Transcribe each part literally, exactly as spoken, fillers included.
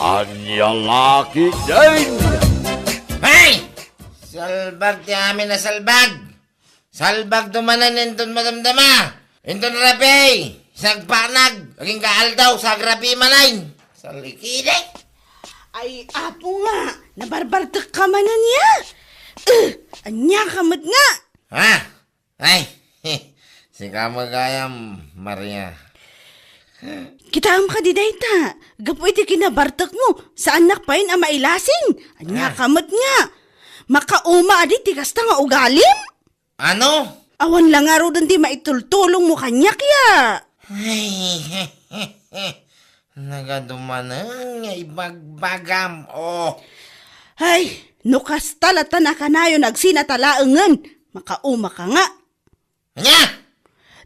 Ania la ketdin? Hey! Salbag ti amin a salbag! Salbagto manen inton madamdama! Inton rabii, sagpanag, agingga aldaw, sagrabii manen! Salikide! Ay, apo nga, nabarbartek ka manen ya? Eh, ania ka met nga? Ha? Ay, sika met gayam, Maria. Kitaem kadi dayta, gapu iti kinabartekmo, saannak payen a mailasin. Ania Ah. ka met nga? Makauma adi ti kasta nga ugalim? Ano? Awan la ngaruden ti maitultulongmo kaniak ya. Ay, nagadumanen nga ibagbagam, oh. Ay, no kasta latta nakanayon agsinatalaengen, makauma ka nga. Ania?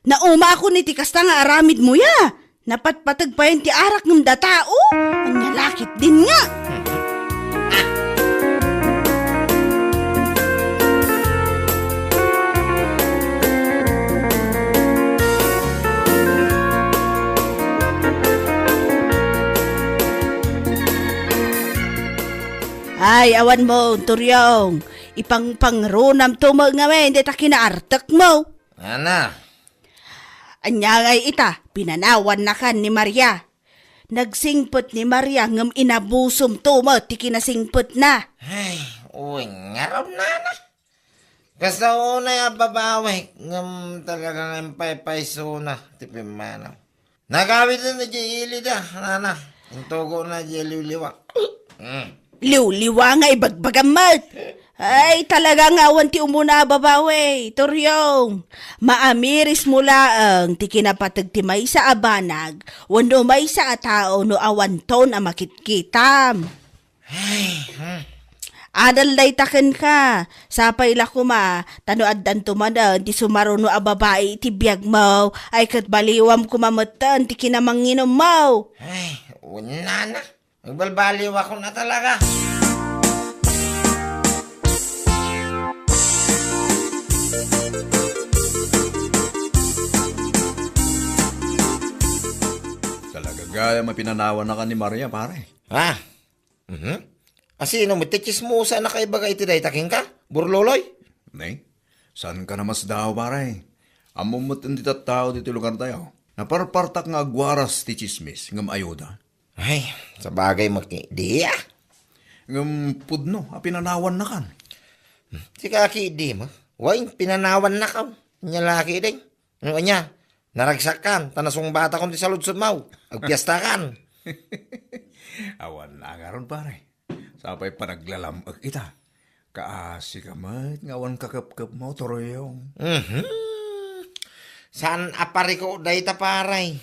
Naumaakon iti kasta nga aramidmo ya. Napatpateg payen ti arak ngem data, o? Ania la ketdin nga? Ay, awan mo, Turyong. Ipangpangrunamto met ngamin dayta kinaartekmo. Ana. Ania ngay ita, pinanawannakan ni Maria. Nagsingpet ni Maria ngem inabusomto met ti kinasingpetna. Ay, uy, ngarud, nana. Kasta unay a babawi, ngem talaga nga impaypaysona ti pimmanaw. Nagawiden idiay ilida, nana. Intugona idiay liwliwa. Mm. Liwliwa nga ibagbagam met. Ay, talaga nga awan ti umuna a babawi, Turyong. Maamirismo laeng ti kinapateg ti maysa a banag wenno maysa a tao no awanton a makitkitam. Ay, hmm. Adal dayta kenka. Sapay la koma, ta no addanto manen ti sumaruno a babai iti biagmo, ay ket baliwam koma metten ti kinamanginommo. Ay, unana. Agbalbaliwakon a talaga. Talaga gayam a pinanawannakan ni Maria, pare. Ha? Mhm. Asino met ti tsismosa a nakaibaga iti dayta kenka, Burloloy? Ne? Saanka a masdaaw, pare? Ammom met ti tattao ditoy lugartayo. Naparpartak nga agwaras ti tsismis, ngem ayuda. Ay, sabagay met idi, ah. Ngem pudno a pinanawannakan. Sika ketdin, ah. Wen, pinanawannakan. Ania la ketdin. No ania, naragsakkan, ta nasungbatakon ti saludsodmo. Agpiestakan. Awan a ngarud, pare. Sapay panaglalam-ek ita. Kaasika met nga awan kakepkepmo, Turyong. Mhm. Saan a pariko dayta, pare?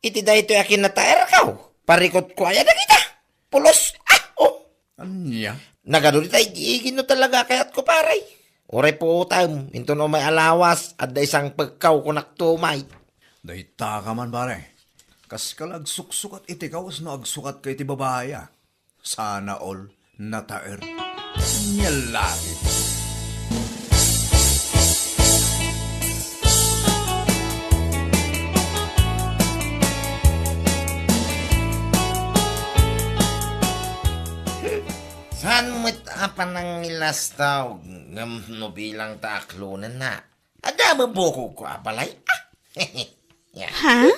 Iti daytoy a kinataerko, parikotko aya dagita? Pulos, ah, oh. Ania? Nagadu dita igi-igi no talaga kayatko, pare. Uray puotem, inton umay a lawas, adda isangpekko, kunak tumay. Dayta ka man, pare. Kaska la agsuksukat iti kawes no agsukatka iti babai, ah. Sana all nataer. Nia la ketdin. Saan met a panangilastaw ngem no bilang ta aklonenna? Adda mabukogko a balay? Ah! Ya. Ha?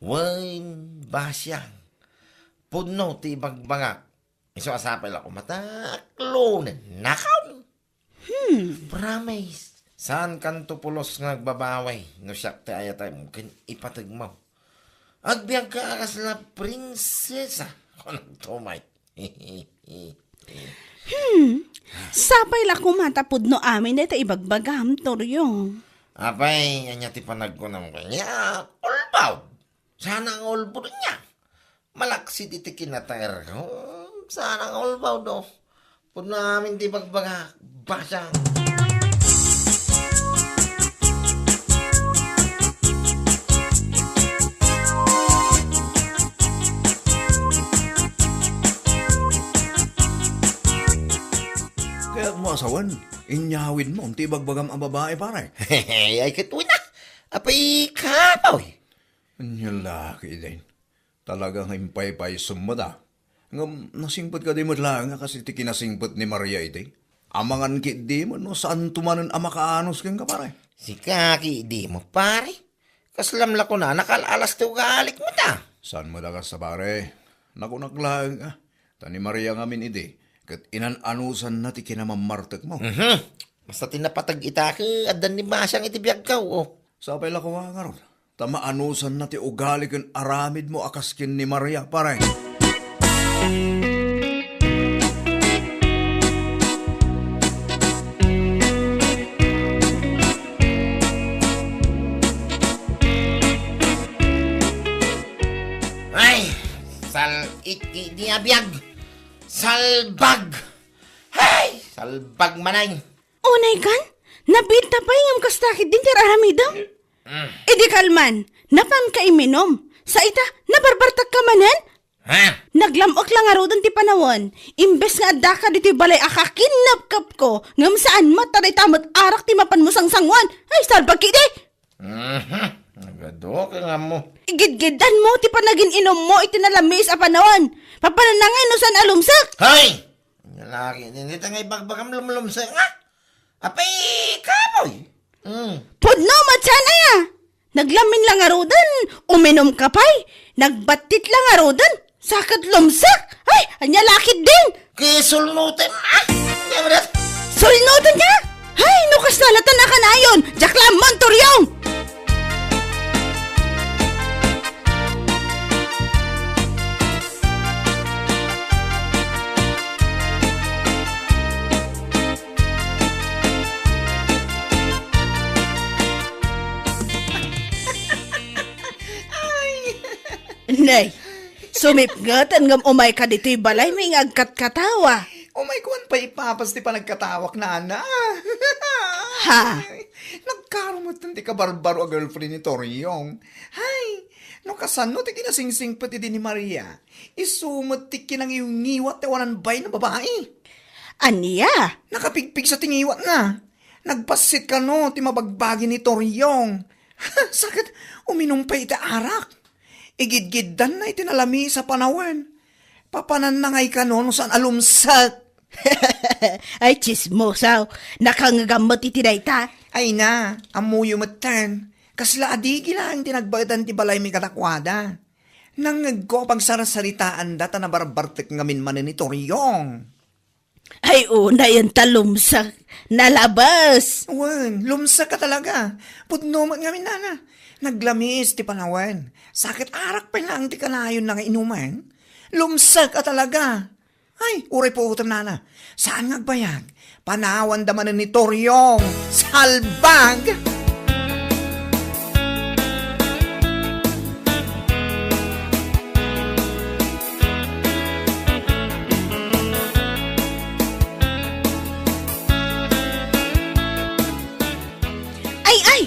Wen, basiang. Pudno ti ibagbagak. Isu a sapay la koma ta aklonennakon. Hmm. Promise. Saankanto pulos nga agbabawi no siak ti ayatem ken ipategmo. Agbiagka a kasla prinsesa. Kunakto met. Hmm. Sapay la koma ta pudno amin dayta ibagbagam, Turyong. Apay, ania ti panagkunam kaniak? Ulbaw. Sana nga ulbod ania. Malaksid iti kinataerko. Sana nga ulbaw do. Pudno amin ti bagbagak. Basang. Kayatmo a sawen, inyawidmo ti ibagbagam a babai, pare. Ay, ket wen a. Apay, kapoy. Ania la ketdin. Talaga nga impaypaysom met a. Ngem nasingpet kadi met laeng a kas iti kinasingpet ni Maria idi? Amangan ketdi met no saanto manen a makaanus kenka, pare. Sika ketdi met, pare. Kaslam la kunana, kal-alas ti ugalik met a. Saan met a kasta, pare? Nakunak laeng a. Ta ni Maria ngamin idi, ket inan-anusanna ti kinamammartekmo. Mhm. Basta ti napateg ita ket addan ni Basiang iti biagko, o. Sapay la koma ngarud, ta maanusanna ti ugali ken aramidmo a kas ken ni Maria, pare. Ay, sal-it iti biag. Salbag! Hay, salbag manay! Unay kan? Nabiit ta pay ngem kasta ketdin ti ar-aramidem? Mm. Idi kalman, napanka iminum. Sa ita, nabarbartekka manen? Ha? Naglam-ek la ngaruden ti panawen. Imbes nga addaka ditoy balay a kakinnapkapko, ngem saan met ta dayta met arak ti mapanmo sangsanguan. Ay, salbag ketdi! Mhm. Nagadu ka nga mo. Igidgiddanmo ti panagin-inummo iti nalamiis a panawen. Papananna ngay no saan a lumsek? Hay! Lalaki, dita nga ibagbagam lumlumsek, nga? Apay, kapoy! Mm. Pudno met saan aya? Naglamin la ngaruden, uminumka pay. Nagbattit la ngaruden, sa ket lumsek. Ay, ania la ketdin? Kisulnutem, ah! Ania met? Sulnutenka? Ay, no kasta la ta nakanayon, diak la ammo, Toriong! Nay, sumipngeten ngem umayka ditoy balaymi nga agkatkatawa. Umayko man pay ipapas ti panagkatawak, nana. Ha? Nagkarumetten ti kabarbaro a girlfriend ni Toriong. Hay, no kasano ti kinasingsingpet idi ni Maria, isu met ti kinangiwngiwat ti awanan bain a babai. Ania? Nakapigpigsa ti ngiwatna. Nagbassit kano ti mabagbagi ni Toriong. Sa ket uminum pay iti arak. Igidgiddanna iti nalamiis a panawen. Papananna ngay kano no saan a lumsek. Ay, tsismosaw. Nakangngegam met iti dayta. Ay na, ammoyo metten. Kasla adigi laeng ti nagbaedan ti balaymi kadakuada. Nangngegko a pagsarsaritaanda ta nabarbartek ngamin manen ni Toriong. Ay, unayen ta lumsek. Nalabes. Wen, lumsek a talaga. Pudno met ngamin, nana. Naglamiis ti panawen. Sa ket arak pay laeng ti kanayonna nga inumen. Lumsek a talaga. Ay, uray puotem, nana. Saan nga agbayag? Panawanda manen ni Toriong. Salbag! Ay, ay!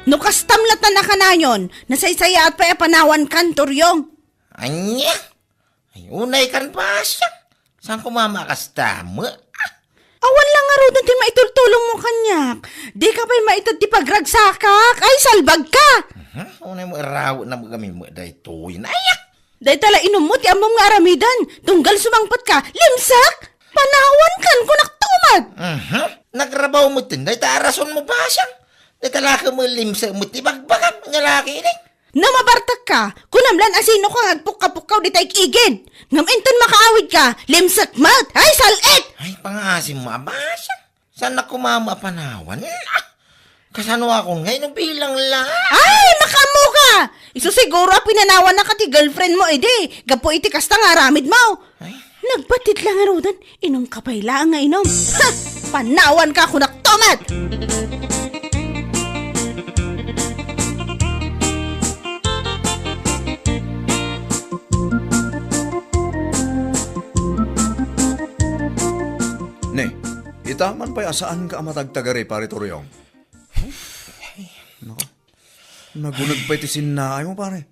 No kastam latta nakanayon, nasaysayaat pay a panawankan, Toriong. Ania? Ay, unay kan Basiang. Saan ko mama kasta met? Ah! Awan la ngaruden ti maitultulongmo kaniak. Dika pay maited ti pagragsakak. Ay, salbagka! Mhm, unay mo iraw na magami mo daytoy. Nayak! Dayta la inummo ti ammom nga aramiden. Tunggal sumangpetka. Limsak! Panawankan, kunak tumat! Mhm. Nagrabaw mo tin. Dayta a rason mo, Basiang. Dayta la ka mo limsak mo ti bagbagam. Nga laki ini. No mabartekka, kunam lan a sinoka nga agpukka-pukkaw dita igigid. Ngem inton makaawidka, limsek met. Ay, sal-it! Ay, pangaasim mo, Basiang. Saan na kumama a panawan? Ah! Kasano akon ngay no bilang la? Ay, makaammoka! Isu siguro a pinanawannaka ti girlfriend mo idi, gapu iti kasta nga aramid mo. Ay. Nagbattit la ngaruden, inumka pay laeng nga inum. Ha! Panawanka, kunak tumat! Ne, ita man pay a saanka a matagtagari, Pare Toriong. Nako, naguneg pay ti sinnaay mo, pare.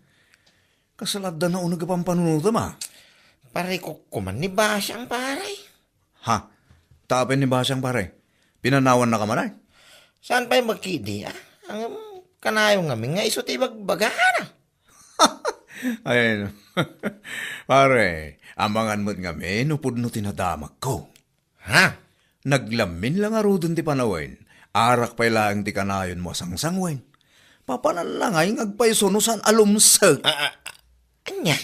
Kasla adda nauneg a pampanunotem, a? Pare, kukkuman ni Basiang, pare. Ha? Tapay ni Basiang, pare? Pinanawannaka man, ay? Saan pay makidi, a? Ang kanayon ngamin nga isu ti ibagbagana. Ay, no. Pare, amangan met ngamin no pudno ti nadamakko. Ha? Naglamin la ngaruden ti panawen. Arak pay laeng ti kanayonmo a sangsangwen. Papananna ngay nga agpayso no saan a lumsek. Ah, ah, ania?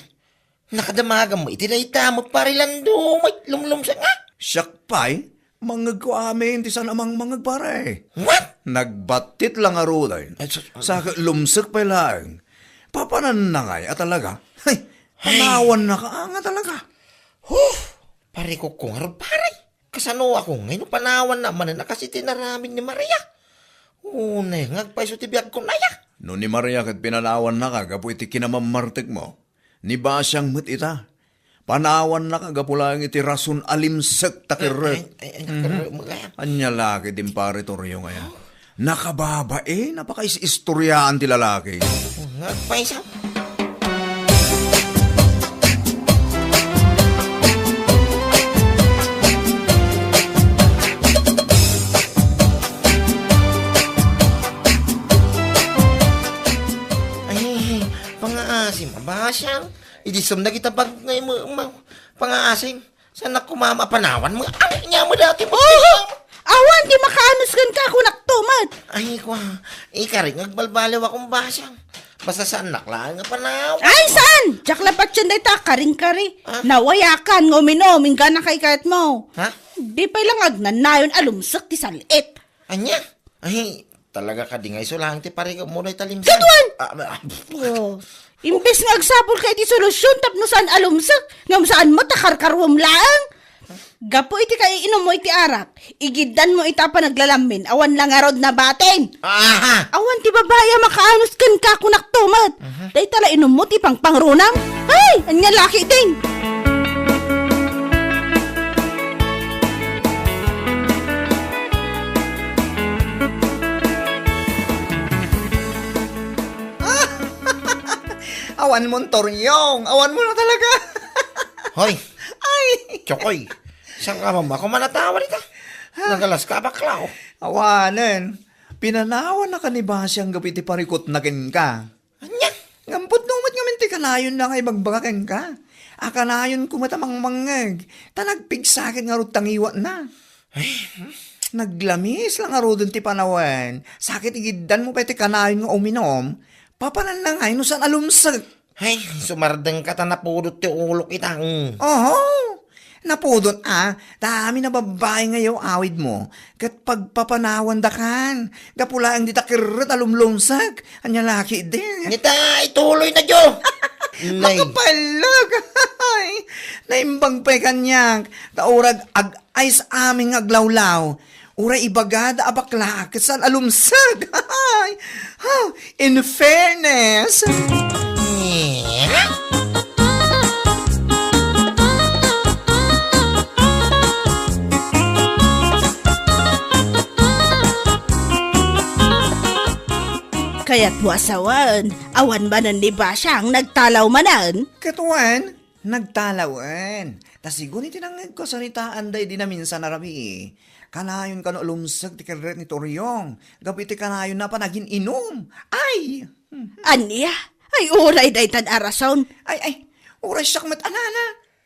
Nakadamagam mo iti dayta met, Pare Lando, may lumlumsek nga? Siak pay, mangngegko amin ti saan a mangmangngeg, pare. What? Nagbattit la ngaruden. Ay, sus-, Sa lumsek pay laeng. Papananna ngay a talaga? Ay, Ay. Panawanna ka nga talaga. Huh! Pare ko, kung ngarud, pare. Kasano ako ngay no panawanna manen a kas iti inaramid ni Maria? Unay nga agpayso ti biagko, aya? No ni Maria ket pinanawanna ka gapu iti kinamammartekmo, ni Basiang met ita. Panawanna ka gapu laeng iti rason a limsek ta kerrek. Ay, ay, ay, Mhm. Kerrek mo kaya? Ania la ket din, Pare Toryo, aya? Nakababain a pakaistoriaan ti lalaki. Nga, agpayso. Ay, pangaasim, Basiang. Idi sumna kita bag-, ngay mo, ma-, pangaasim. Saan ako mamapanawan mo? Ano niya mo dati mo? Oho! Awan, di makaanus kenka, kunak tumet. Ay, kwa, ikarik nga agbalbaliw akong Basiang. Basta saan nak laeng nga panawan. Ay, saan? Diak la patien dayta, karing-kari. Ah? Nawayakan nga uminom, inggana kay kayat mo. Ha? Di pay lang agnanayon a lumsek ti sal-it. Ania? Ay, talaga kadi nga iso laeng ti parikutmo dayta limsek? Kaduan! Ah, ah, Oh. Imbes nga agsapulka iti solusyon tapno saan a lumsek, ngem saan met a karkaruem laeng. Gapu iti kaiinummo iti arak, igiddanmo ita a panaglalamin, awan la ngarud nabatin. Aha! Awan ti babai a makaanus kenka, kunak tumet. Mhm. Dayta la inummo ti pangpangrunam. Ay, ania la ketdin? Awan mo, Toryong. Awan mo na talaga. Hoy. Ay. Chokoy. Saan ka ba? Ako manatawa dita. Nagalas ka, bakla, oh. Awanen. Pinanawan na ka ni Basiang gapu iti parikutna kenka. Ania? Ngem pudno met ngamin ti kanayonna nga ibagbaga kenka. A kanayonko met a mangmangngeg, ta nagpigsa ket ngarud ta ngiwatna. Ay, hmm? Naglamis la ngaruden ti panawen, sa ket igiddanmo pay ti kanayon nga uminom, papananna ngay no saan a lumsek. Ay, sumardengka ta napudot ti ulok ita, mm. Oho. Napudot a, ta amin a babbai nga yaw-awidmo, ket pagpapanawandakan, gapu laeng dita kerrek a lumlumsek, ania la ketdin? Nita, ituloy na, Jo! Nay. Makapalag! Ay, naimbag pay kaniak, ta urag ag-ayos amin nga aglawlaw, uray ibagada a bakla, ket saan a lumsek. Ay, ha, in fairness. Kayat mo a sawen, awan manen ni Basiang nagtalaw manen? Ket wen, nagtalawen. Ta sigun iti nangngegko a saritaanda idi naminsan a rabii, kanayon kano a lumsek ti kerrek ni Toryong, gapu iti kanayonna a panagin-inum. Ay! Ania? Ay, uray daytan a rason. Ay, ay, uray siak met a nana.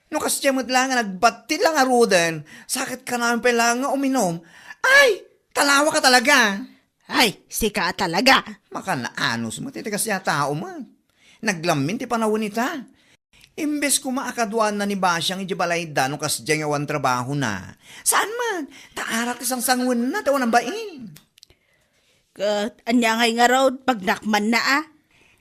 No kasdiay met la nga nagbattit la ngaruden, sa ket kanayon pay la nga uminom. Ay, talawa ka talaga. Ay, sika a talaga. Makanaanus met iti kasdiay a tao met. Naglamin ti panawen ita. Imbes koma a kaduaanna ni Basiang idiay balayda no kasdiay nga awan trabahona. Saan man, ta arak ti sangsanguenna ti awan a bain. Ket ania ngay ngarud, pagnakmanna a?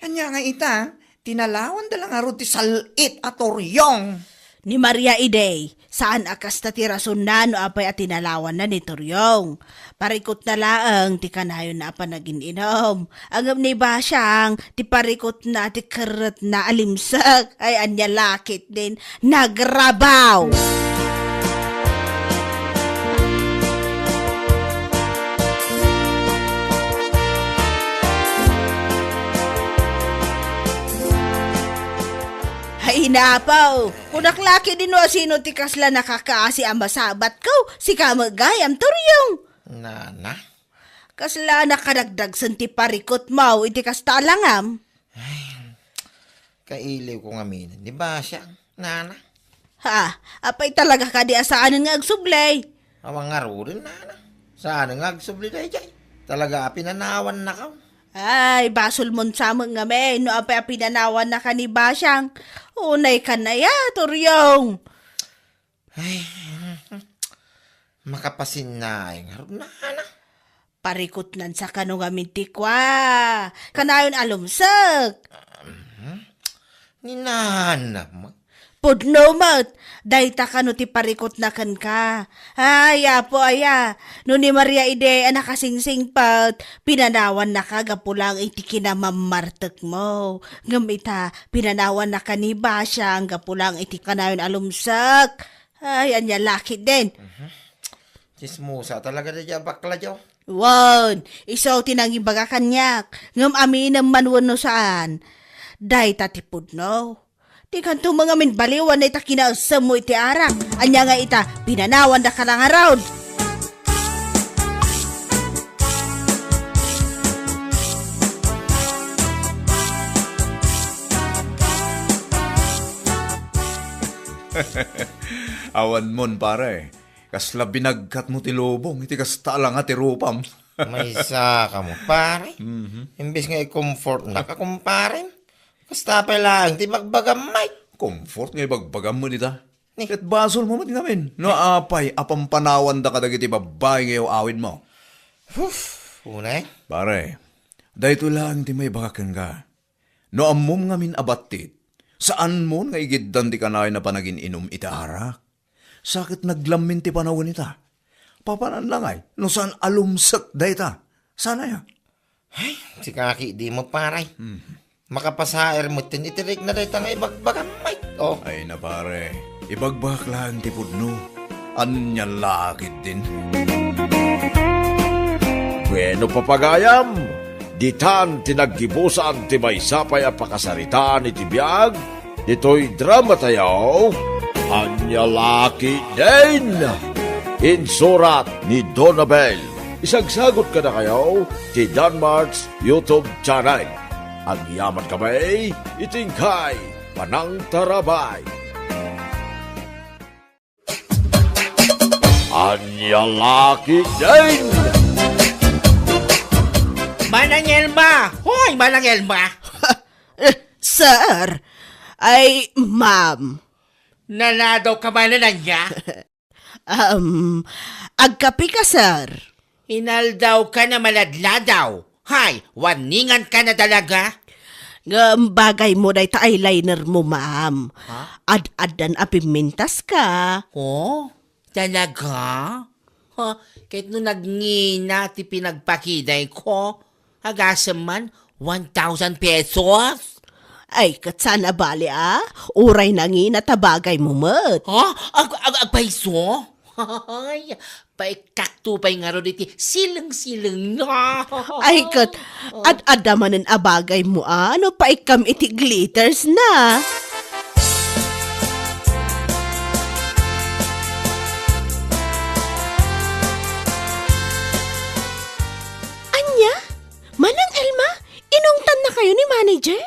Ania ngay ita, tinalawanda la ngarud ti sal-it a Toryong. Ni Maria idi, saan a kasta ti rasonna no apay a tinalawanna ni Toryong. Parikutna laeng ti kanayonna a panagin-inum. Ngem ni Basiang, ti parikutna ti kerretna a limsek. Ay, ania la ketdin, nagrabaw! Ay, napaw! Kunak la ketdin no asino ti kasla nakakaasi a masabatko, sika met gayam, Toryong. Nana? Kasla nakadagdagsen ti parikutmo iti kasta a langam? Ay, Kailiwko ngamin ni Basyang, nana. Ha? Apay talaga kadi a saanen nga agsubli? Awan ngaruden, nana. Saanen nga agsubli daydiay? Talaga a pinanawannakaw. Ay, basolmon sa met ngamin no apay a pinanawannaka ni Basyang. Unay ka na ya, Turyong. Ay, makapasinnaay ngarud, nana. Parikutnan sa kano ngamin ti kua. Kanayon a lumsek. Mhm. Ni nana met. Pudno met, dayta kano ti parikutna kenka. Ay, Apo aya, no ni Maria idi a nakasingsingpet, pinanawannaka gapu lang iti kinamammartekmo. Ngem ita, pinanawannaka ni Basyang gapu lang iti kanayon a lumsek. Ay, ania la ketdin. Mhm. Tsismosa talaga daydiay a bakla, Joe. Wen, isu ti nangibaga kaniak, ngem aminem man wenno saan. Dayta ti pudno. Dikanto met ngamin baliwan dayta kinaessemmo iti arak. Ania nga ita, pinanawannaka la ngarud. Awanmon, pare. Kasla binagkatmo ti lubong iti kasta a langa ti rupam. Maysa kamo, pare. Mhm. Imbes nga i-comfortnaka, kumparem, kasta pay laeng ti ibagbagam met. Comfort nga ibagbagam met ita. Ni. Ket basolmo met ngamin no apay a pampanawanda kadagiti babbai nga iyaw-awidmo. Huf, unay. Pare, daytoy laeng ti maibagak kenka. No ammom ngamin a battit, saanmon nga igiddan ti kanayon a panagin-inum iti arak. Sa ket naglammin ti panawen ita. Papanan la ngay, no saan a lumsek dayta. Saan aya? Ay, sika ketdi met, pare. Hmm. Makapasaer metten iti rikna dayta nga ibagbagam met. Oh. Ay na, pare, ibagbagak laeng ti pudno. Ania la ketdin. Bueno, papagayam, ditan ti naggibusan ti maysa pay a pakasaritaan iti biag ditoy dramatayo, Ania la ketdin. Insurat ni Donabel. Isagsagut kadakayo ti Danmart's YouTube channel. Agyamankami iti inkay panangtarabay. Ania la ketdin. Manang Elma! Hoy, Manang Elma! Eh, sir! Ay, ma'am. Naladaw ka manen, ania? Um, agkape ka, sir? Inaldaw ka na maladladaw. Hay, warningan ka na talaga. Ngem bagaymo dayta eyeliner mo, ma'am. Ha? Ad-addan a pimmintas ka. Oh, talaga? Ha, ket no nagngina ti pinagpakiday ko, agasem man, one thousand pesos? Ay, ket saan a bali, a? Uray nangina ta bagaymo met. Ha? Ag-, ag-, agpayso? Ay, paikkakto pay ngarud iti sileng-sileng na. Ay, ket, ad-adda manen a bagaymo, a? No paikkam iti glitters na. Ania? Manang Elma, inungtannakayo ni manager?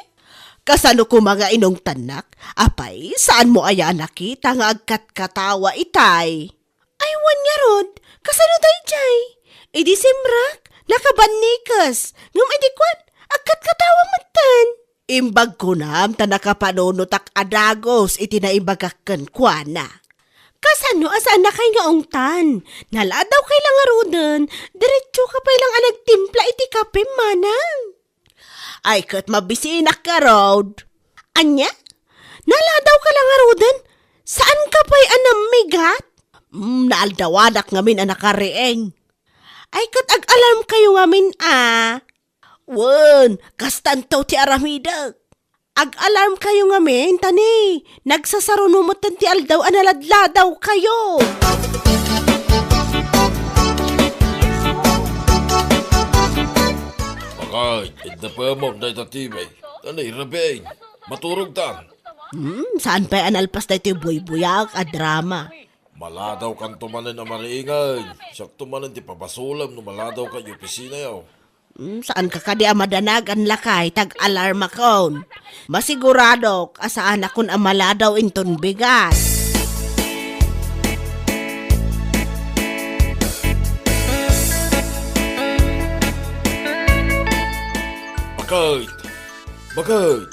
Kasano koma nga inungtannak? Apay, saanmo aya a nakita nga agkatkatawa itay? Ay, wen ngarud, kasano daydiay? Idi simrak, nakabannikes, ngem idi kuan, agkatkatawa metten. Imbag kunam ta nakapanunotak a dagus iti naibagak kenkuana. Kasano a saannakay nga ungtan? Naladawkay la ngaruden, diretsoka pay lang a nagtimpla iti kape, manang. Ay, ket mabisinak ngarud. Ania? Naladawka la ngaruden? Saanka pay a nammigat? Mm, naaldawanak ngamin a nakariing. Ay, ket ag-alarmkayo ngamin, a. Wen, kastanto ti aramidek. Ag-alarmkayo ngamin, ta ni, nagsasaruno metten ti aldaw a naladladawkayo. Bakay, idda pemok dayta T V. Ta ni, rabiin. Maturogtan. Hmm, saan pay a nalpas daytoy buybuyaak a drama? Maladawkanto manen a mariingen. Siakto manen ti pabasolem no maladawka iti opisinayo. Hmm, saan ka kadi a madanagan lakay, tag-alarmakon. Masiguradok a saanakon a maladaw inton bigat. Bakit? Bakit?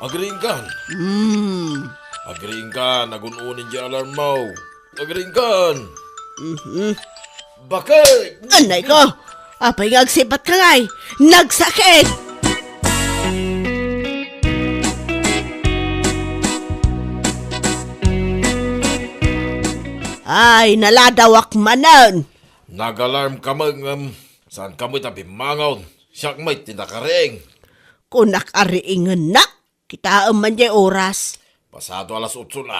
Agriingkan? Hmm. Agriingkan, agun-unin di alarm mo. Agriingkan. Mhm. Bakit? Anay ko! Apay nga agsipat ka ngay? Nagsakit! Ay, naladawak manen! Nag-alarm ka met ngem, saan ka met a bimmangon? Siak met ti nakariing. Kunak a riingennak? Kitaem man jay oras. Pasado alas otso na.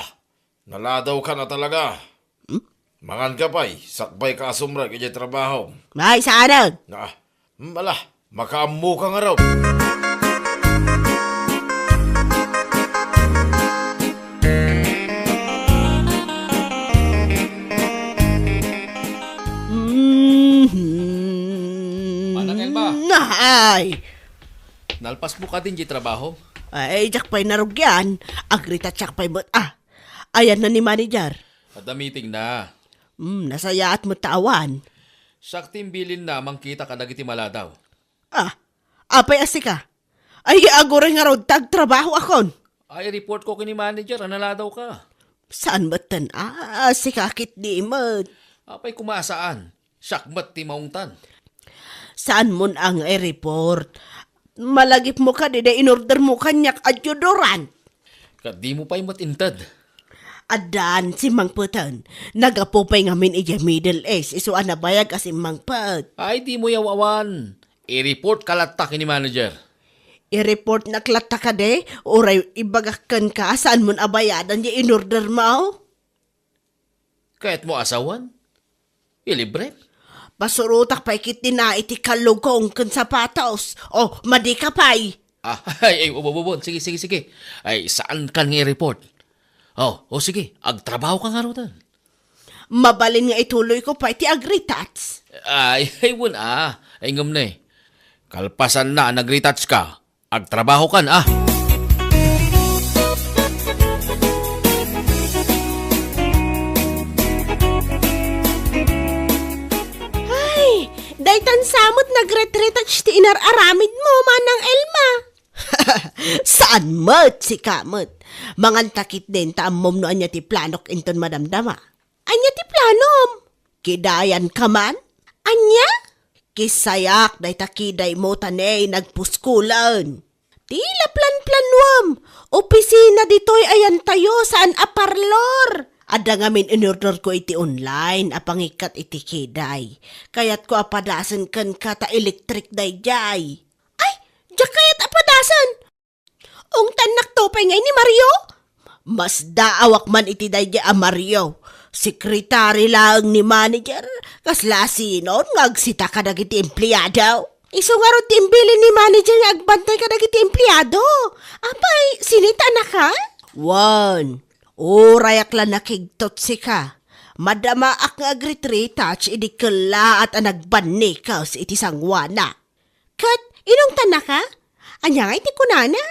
Naladaw ka na talaga. Hmm? Mangan ka pay, sakbay ka a sumrek idiay trabaho. Ay, saanen? Ah, hmm, ala, makaammo ka ngarud. Mhm. Manang Elma. Ay. Nalpas mo kadin di trabaho? Ay, diak pay narugian. Agritatsak pay met, ah. Ayanna ni manager? Adda meeting na. Hmm, nasayaat met ta awan. Siak ti imbilinna a mangkita kadagiti maladaw. Ah, apay a sika? Ay, aguray ngarud ta agtrabahoakon. Ay, report ko ken ni manager a naladaw ka. Saan metten a sika ketdi met? Apay koma a saan? Siak met ti maungtan. Saan mon a nga i-report? Malagipmo kadi day inorder mo kaniak a deodorant? Ket dimo pay met inted. Addan simmangpeten. Naggapu pay ngamin idiay Middle East, isu a nabayag a simmangpet. Ay, dimo yaw-awan. I-report ka latta ken ni manager. I-reportnak latta kadi? Uray ibagak kenka a saan mon a bayadan di inorder mo? Kayatmo a sawen? Ilibrek? Pasurotak pay ketdi na iti kallugong ken sapatos. O, madi ka pay. Ah, ay, ay, ubon, ubon. Sige, sige, sige. Ay, saankan nga i-report? O, o, sige. Agtrabaho ka ngaruden. Mabalin nga ituloy ko pay ti agritats. Ay, ay, wen, ah. Ay, ngem ne. Kalpasan na a nagritats ka. Agtrabaho kan, ah. Ay, daytan sa met nagretretouch ti inar-aramid mo, Manang Elma. Saan met, sika met. Mangan ta ketdin ta ammom no ania ti planok inton madamdama. Ania ti planom? Kidayan ka man? Ania? Kisayak dayta kiday mo ta ne nagpuskulen. Ti laplanplanuem, opisina ditoy ayantayo, saan a parlor. Adda ngamin inorder ko iti online a pangikkat iti kiday. Kayatko a padasen kenka ta electric daydiay. Ay, diak kayat a padasen. Ungtannak to pay ngay ni Mario? Masdaawak man iti daydiay a Mario. Sekretary laeng ni manager. Kasla sinon nga agsita kadagiti empleado? Isu ngarud ti imbilin ni manager nga agbantay kadagiti empleado. Apay, sinitanaka? Wen, urayak la nakigtot sika. Madamaak nga agritretouch idi kellaat a nagbannikes iti sangoana. Ket inungtannaka? Ania ngay ti kunana?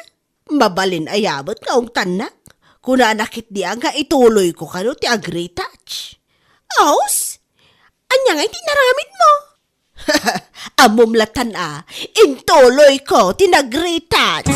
Mabalin aya met nga ungtannak. Kunana ketdi a nga ituloyko kano ti agretouch. Aus? Ania ngay ti inaramidmo? Ammom latan a, intuloyko ti nagretouch.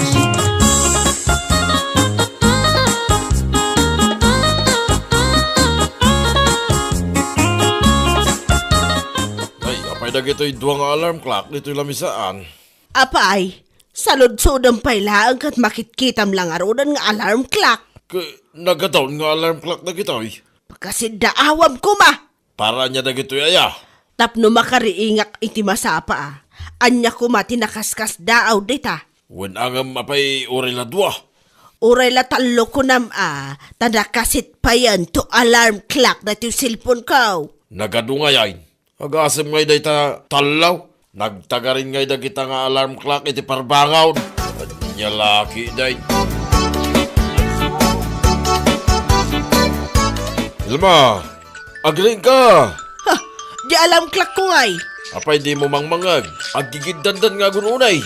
Ay, apay dagitoy dua nga alarm clock ditoy lamisaan? Apay, saludsodem pay laeng ket makitkitam la ngaruden nga alarm clock. Ket nagadawn nga alarm clock dagitoy? Pagkasiddaawam koma! Para ania dagitoy aya? Tapno makariingak iti masapa a. Ania koma ti nakaskasdaaw dita? Wen a ngem apay uray la dua? Uray la tallo kunam a, ta nakasit payen to alarm clock daytoy cellphone ko. Nagadu ngay ay? Agasem ngay dayta tallo? Nagtagarin ngay dagita nga alarm clock iti parbangon. Ania laki day. Elma, agriing ka! Ha, di alarm clock ko ngay. Apay dimo mangmangngeg? Aggigiddandan nga agun unay.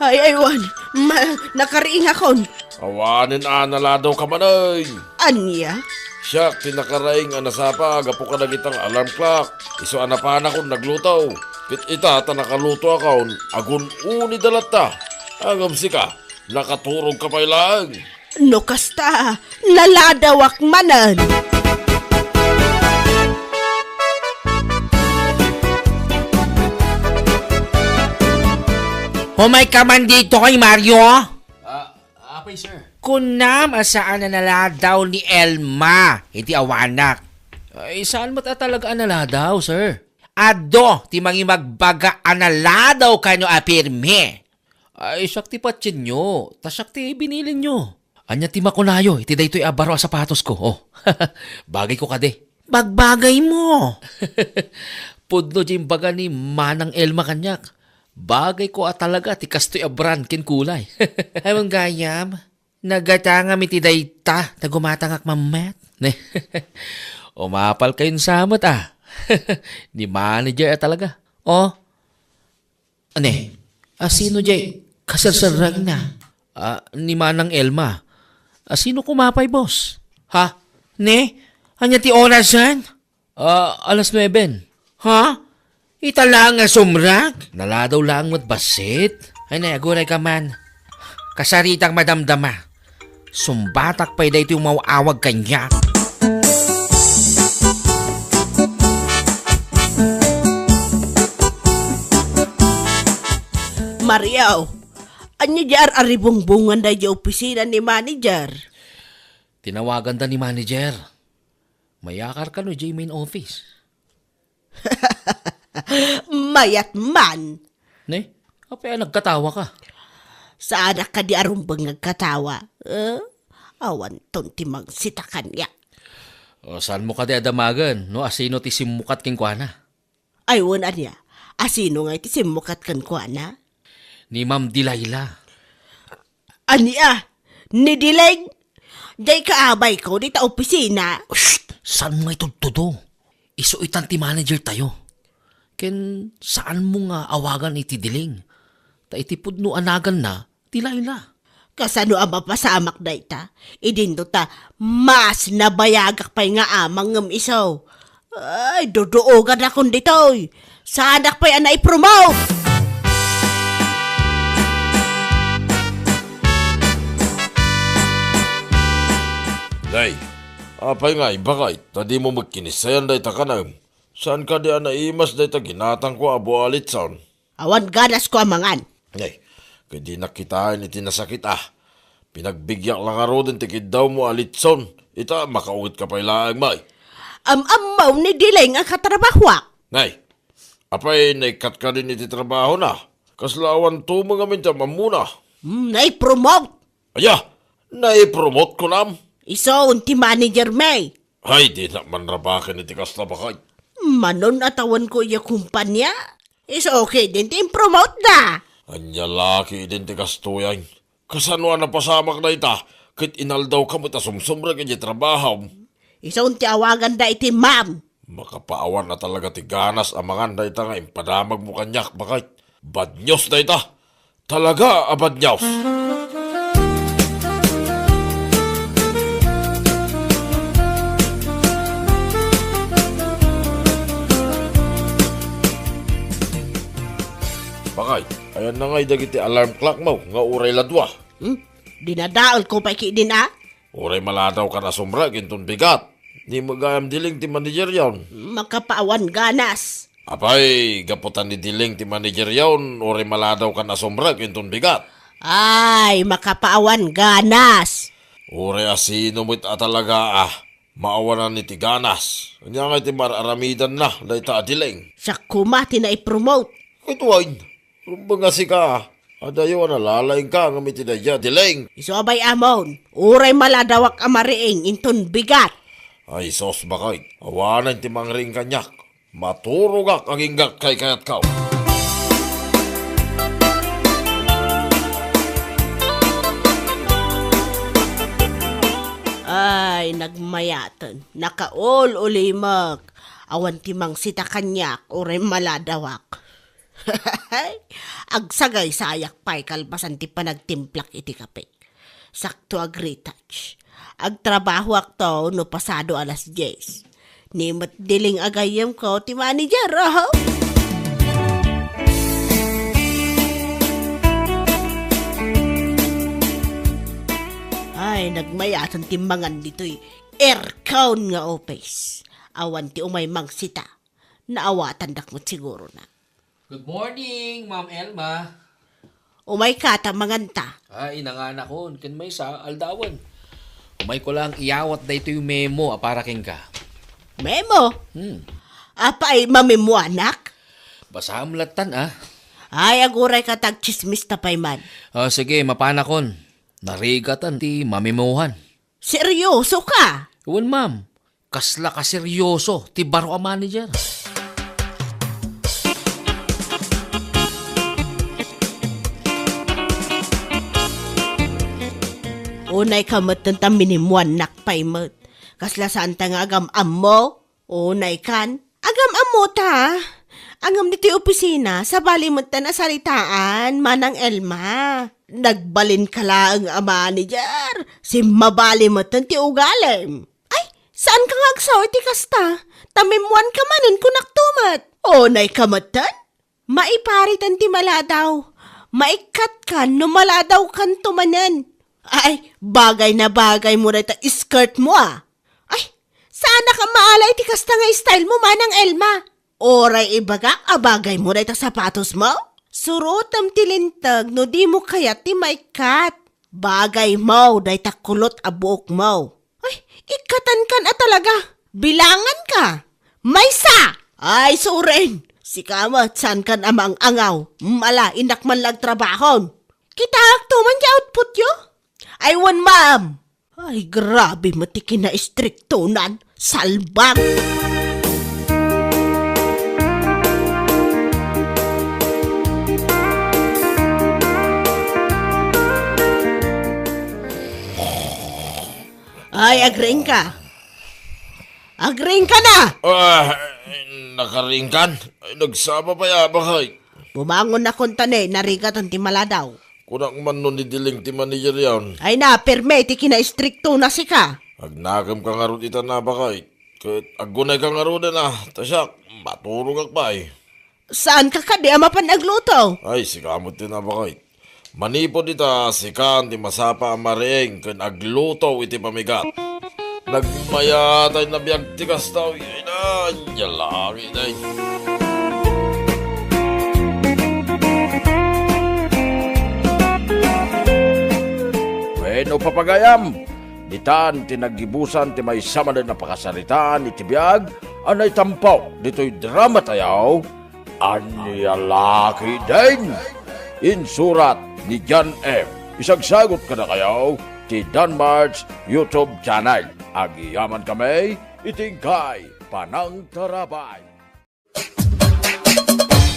Ay, ay, wen. Ma-, nakariingakon. Awanen a naladaw ka manen. Ania? Siak ti nakaraing a nasapa gapu kadagiti alarm clock. Isu a napanakon nagluto. Ket ita ta nakalutoakon, agun-unida latta. Ngem sika, nakaturog ka pay laeng. No kasta, naladawak manen. Umay ka man ditoy, Mario? Ah, apay, sir. Kunam a saan a naladaw ni Elma iti awanak. Ay, saan met a talaga a naladaw, sir? Adu ti mangimagbaga a naladaw kano a pirmi. Ay, siak ti patienyo, ta siak ti binilinyo. Ania ti makunayo iti daytoy a baro a sapatosko? Oh, bagayko kadi. Bagbagaymo. Pudno ti imbaga ni Manang Elma kaniak. Bagayko a talaga ti kastoy a brand ken kulay. Ay, gayam, nagatangam iti dayta ta gumatangak mammet. Ne? Umapal kayon sa met, ah. Ni manager a talaga. Oh, Ania, asino diay kaserserragna? Ah, ni Manang Elma. Asino koma pay, boss? Ha? Ne? Ania ti orasen? Ah, alas nueben. Ha? Ita laeng a sumrek? Naladaw laeng met bassit. Ay, ne, aguray ka man. Kasaritak madamdama. Sumbatak pay daytoy umaw-awag kaniak. Mario, ania diay ar-aribungbungan daydiay opisina ni manager? Tinawaganda ni manager. Mayakar kano idiay main office. Mayat man. Ne? Apay a nagkatawa ka? Saanak kadi a rumbeng nga agkatawa. Eh? Awanton ti mangsita kaniak. O, saanmo kadi a damagen no asino ti simmukat kenkuana? Ay, wen, ania? Asino ngay ti simmukat kenkuana? Ni Ma'am Delilah. Ania? Ni Dileng? Diay kaabayko dita opisina. Shh! Saanmo nga itudtudo? Isu itan ti manager tayo. Ken saanmo nga awagan iti Dileng? Ta iti pudno a naganna, Delilah. Kasano a mapasamak dayta? Idinto ta mas nabayagak pay nga amang ngem isu. Ay, duduoganakon ditoy. Saanak pay a naipromote! Nay, apay ngay, baket ta dimo met kinissayan dayta kanam? Saan kadi a naimas dayta ginatangko a bualitson? Awan ganasko a mangan. Ay, ket dinak kitaen iti nasakit a. Pinagbigyak la ngaruden ti kiddawmo a litson. Ita, makaunget ka pay laeng, may. Am-ammo ni Dileng a katrabahoak. Nay, apay, naikkat kadin iti trabahona? Kasla awan tumeng amin ti am-ammona. Hmm, naipromote. Aya, naipromote kunam? Isu ti manager, may. Ay, dinak manrabaken iti kasta, baket. Manon a tawenko iya kumpania. Isu ketdin ti impromote da. Ania la ketdin ti kastoyen? Kasano a napasamak dayta? Ket inaldaw ka met a sumsumrek iti trabahom. Isu ti awaganda iti ma'am. Makapaawan a talaga ti ganas a mangan dayta nga impadamagmo kaniak, baket. Bad news dayta. Talaga a bad news. Baket, ayanna ngay dagiti alarm clockmo nga uray la dua? Hmm? Dinadaelko pay ketdin a? Uray maladaw kan a sumrek inton bigat. Ni met gayam Dileng ti manageryon. Makapaawan ganas. Apay, gapu ta ni Dileng ti manageryon, uray maladaw kan a sumrek inton bigat. Ay, makapaawan ganas. Uray asino met a talaga a maawanan iti ganas. Ania ngay ti mar-aramidanna dayta a Dileng? Siak koma ti naipromote. Ket wen, rumbeng a sika, adayo a nalalaingka ngem iti daydiay a Dileng. Isu a bay-amon, uray maladawak a mariing inton bigat. Ay sus, baket, awanen ti mangriing kaniak. Maturogak agingga kaykayatko. Ay, nagmayaten. Nakaul-ulimek. Awan ti mangsita kaniak uray maladawak. Agsagaysayak pay kalpasan ti panagtimplak iti kape. Sakto agretouch. Agtrabahoakto no pasado alas dies. Ni met diling a gayyemko ti manager, oho. Ay, nagmayaten ti mangan ditoy aircon nga office. Awan ti umay mangsita. Naawatandak met siguro na. Good morning, Ma'am Elma. Umayka ta manganta. Ay, nanganakon, ken maysa, aldawen. Umayko lang iyawat daytoy memo a para kenka. Memo? Hmm. Apay, mamemoanak? Basaem lattan, ah. Ay, aguray ka ta agtsismis ta pay man. Ah, sige, mapanakon. Narigatan ti mamemohan. Seryoso ka? Wen, ma'am. Kasla kaseryoso ti baro a manager. Unay ka met ta minemoannak pay met. Kasla saan ta nga agam-ammo? Unay kan? Agam-ammo ta. Ngem ditoy opisina, sabali met ta nasaritaan, Manang Elma. Nagbalin ka laeng a manager. Simmabali met ti ugalim. Ay, saan ka nga agsaw iti kasta? Ta memoan ka manen, kunak to met. Unay ka metten? Maipariten ti maladaw. Maikkat kan no maladaw kan to manen. Ay, bagay na bagay mo dayta skirt mo, ah. Ay, saanak a maala iti kasta nga style mo, Manang Elma. Uray ibagak a bagay mo dayta sapatos mo? Surotem ti linteg no di mo kayat ti maikkat. Bagay mo dayta kulot a buok mo. Ay, ikkatan kan a talaga. Bilangan ka. Maysa! Ay, suren! Sika met, saan kan a mangangaw. Mala, innak man lang trabahon. Kitaak to man ti output yo? Ay, wen, ma'am. Ay, grabe met ti kinaistriktonan. Salbag! Ay, agriing ka. Agriing ka na! Ah, nakariing kan? Ay, nagsaba pay, Abakay. Bumangon na kuntani, narigatan ti maladaw. Kunak man no ni Diling ti manager yan. Ay na, pirme ti kinaistrikto na sika. Agnakem ka ngarud ita na, Abakay. Ket aggunay ka ngaruden, ah, ta siak, maturogak pay. Saan ka kadi a mapan agluto? Ay, sika met ti nabakay. Manipud ita, sikan ti masapa a mariing ken agluto iti pamigat. Nagmayatay na biag ti kasta, uy, ay na, ania langit, ay. Wenno, papagayam, ditan ti naggibusan ti maysa manen a pakasaritaan iti biag a naitampo ditoy drama tayo, Ania la ketdin? Insurat ni John M. Isagsagut kadakayo ti Danmart's YouTube channel. Agyamankami iti inkay panangtarabay.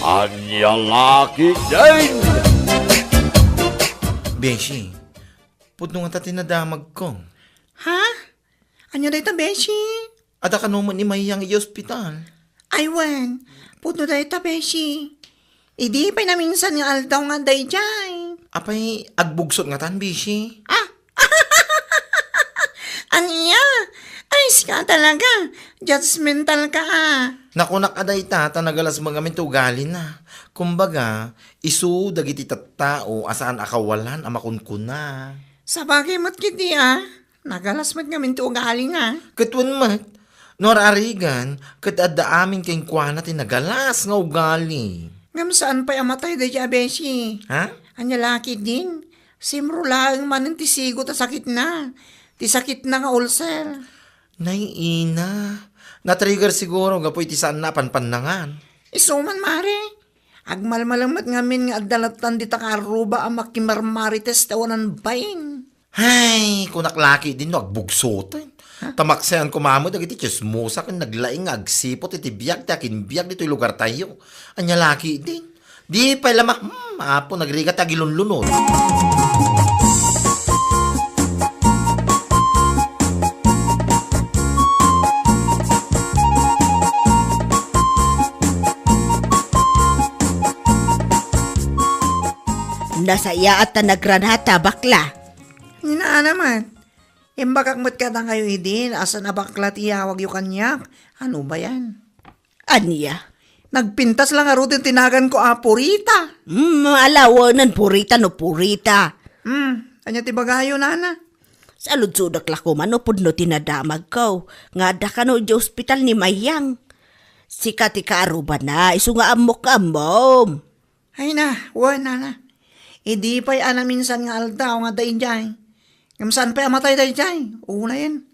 Ania la ketdin? Beshi, pudno ngata ti nadamagko. Ha? Ania dayta, beshi? Adda kano met ni Mayang iti ospital? Ay wen, pudno dayta, beshi. Idi pay naminsan nga aldaw nga adda idiay. Apay, agbugsot ngatan, beshi? Ah! Ania? Ay, sika talaga. Judgmental ka, ah. Nakunak a dayta, ta nagalas met ngamin ti ugalina. Kumbaga, isu dagiti tattao a saan a kawalan a makunkuna. Sabagay met ketdi, ah. Nagalas met ngamin ti ugalina. Ket wen met, no ar-arigan, ket adda amin kenkuana ti nagalas nga ugali. Ngem saan pay a matay daydiay a beshi? Ha? Ania la ketdin? Simro laeng manen ti sigo ta sakitna. Ti sakitna nga ulcer. Nay, ina. Na-trigger siguro gapu iti saanna a panpannangan. Isu man, mare. Agmalmalem met ngamin nga adda lattan dita kaarruba a makimarmarites ti awanan bain. Hay, kunak la ketdin no agbugsoten. Ha? Ta maksayan koma met dagiti tsismosa ken naglaing nga agsiput iti biag ti akinbiag ditoy lugartayo. Ania la ketdin? Di pay la ma-, hmm, Apo, nagrigat ti agilunlunod. Nasayaat ta nagranata, bakla. Ni Nana met. Imbagak met kadakayo idi, saan a bakla ti iyawagyo kaniak. Ano ba yan? Ania? Nagpintas la ngaruden ti naganko a Purita. Hmm, ala, wen, Purita no Purita. Hmm, ania ti bagayo, Nana? Saludsodek la koma no pudno ti nadamagko, nga adda kano idiay ospital ni Mayang. Sika ti kaarrubana, isu nga ammok nga ammom. Ay na, wen, Nana. Idi pay a naminsan nga aldaw nga adda idiay. Ngem saan pay a matay daydiay? Unayen.